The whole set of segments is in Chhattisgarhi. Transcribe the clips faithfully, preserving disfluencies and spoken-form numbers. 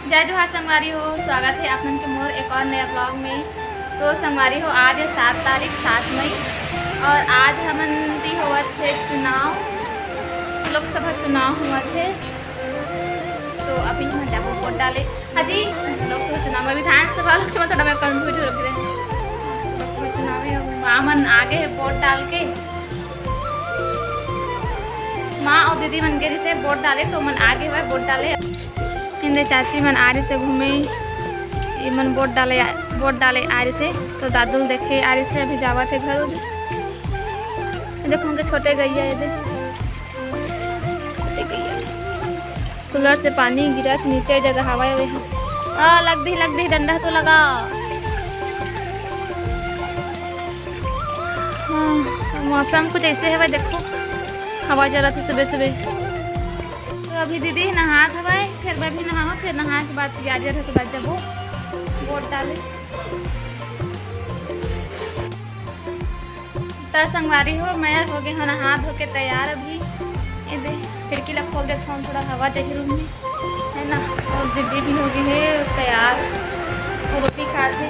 जय जोहार संगवारी हो, स्वागत हे आप मन के मोर एक और नया vlog में। तो संगवारी हो, आज हे सात तारीख, सात मई, और आज हमन ती होवत हे चुनाव, लोकसभा चुनाव होवत हे। तो अभी हमन जाबो वोट डाले। हाँ जी, लोकसभा चुनाव में, विधानसभा, लोकसभा थोड़ा मैं confuse हो रखे। लोकसभा चुनाव में हमन आगे हे वोट डाल के। माँ और दीदी मन गे रिहिसे वोट डाले, तो मन आगे हवय वोट डाले। एदे चाची मन आ रिहिसे घूमे, ये मन वोट डाले, वोट डाले आ रिहिसे, तो दादू ल देखे आ रिहिसे, अभी जावत हे घर उर। ये देखो उनके छोटे गैया, ये दे। छोटे गैया। कूलर से पानी गिरत नीचे जगह हवा हे। आ, लग दी, लग दी, डंडा तो लगा। हाँ, मौसम कुछ ऐसे हवय, देखो, हवा चलत हे सुबह सुबह। तो अभी दीदी नहात हवय, फिर मैं भी नहाऊँ, फिर नहा के बाद तैयार होके बाद जाबो वोट डाले। त संगवारी हो, मैं हो गे हूँ नहा धो के तैयार। अभी ये दे, खिड़की ला खोल देथन, थोड़ा हवा देही रूम में, है ना। और दीदी भी हो गे हे तैयार, वो रोटी खात हे।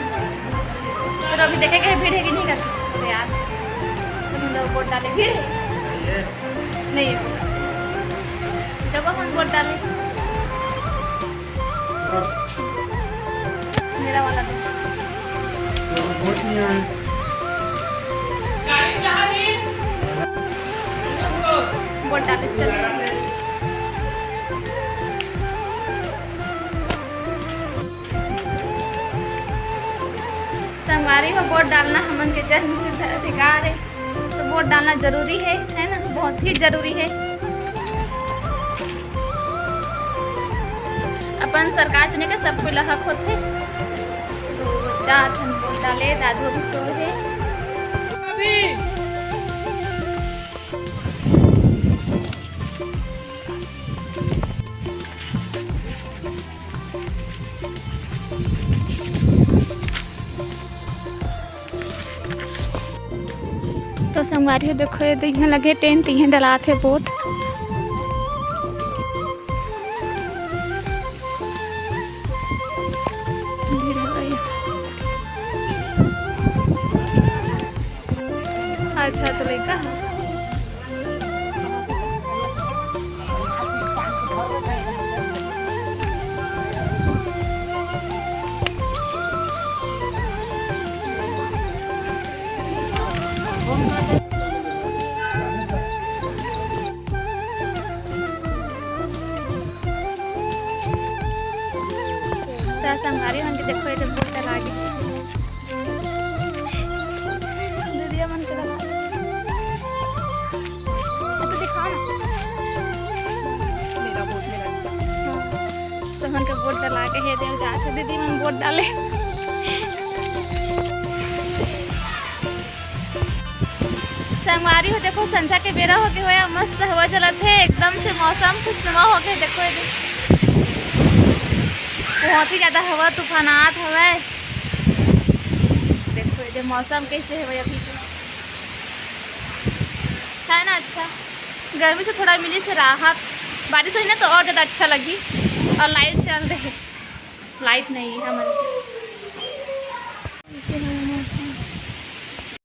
तो अभी देखे के भीड़ हे कि नहीं करके तैयार। तो हम लोग वोट डाले, भीड़ हे? नहीं है। जब हम वोट डाले, मेरा वाला दो। वोट नहीं आया। वोट डाले, चल। संगवारी हो, वोट डालना हमन के जन्मसिद्ध अधिकार हे। तो वोट डालना जरूरी हे, है ना, बहुत ही जरूरी हे। अपन सरकार चुने के सब कोई ला हक होथे। तो जात हन वोट डाले, दादू अभी सोए हे। तो संगवारी हो, देखो, ये दे इहाँ लगे टेंट, इहाँ डलात हे वोट। अच्छा, तो लइका त संगवारी मन के देखो, ये दे वोट डला गे। दीदिया मन के लगा। अब तो दिखाओ ना। मेरा वोट, मेरा। हाँ। तो मन के वोट डला के हे देव जात हे, दीदी मन वोट डाले। संगवारी हो, देखो, संझा के बेरा हो गे होय, मस्त हवा चलत हे, एकदम से मौसम खुशनुमा हो गे। देखो, ये दे, बहुत ही ज्यादा हवा तूफान आत हवय। देखो, ये दे, मौसम कैसे हवय अभी के, है ना, अच्छा। गर्मी से थोड़ा मिली से राहत, बारिश होही ना तो और ज्यादा अच्छा लगही। और लाइट चल रही, लाइट नहीं है हमारे।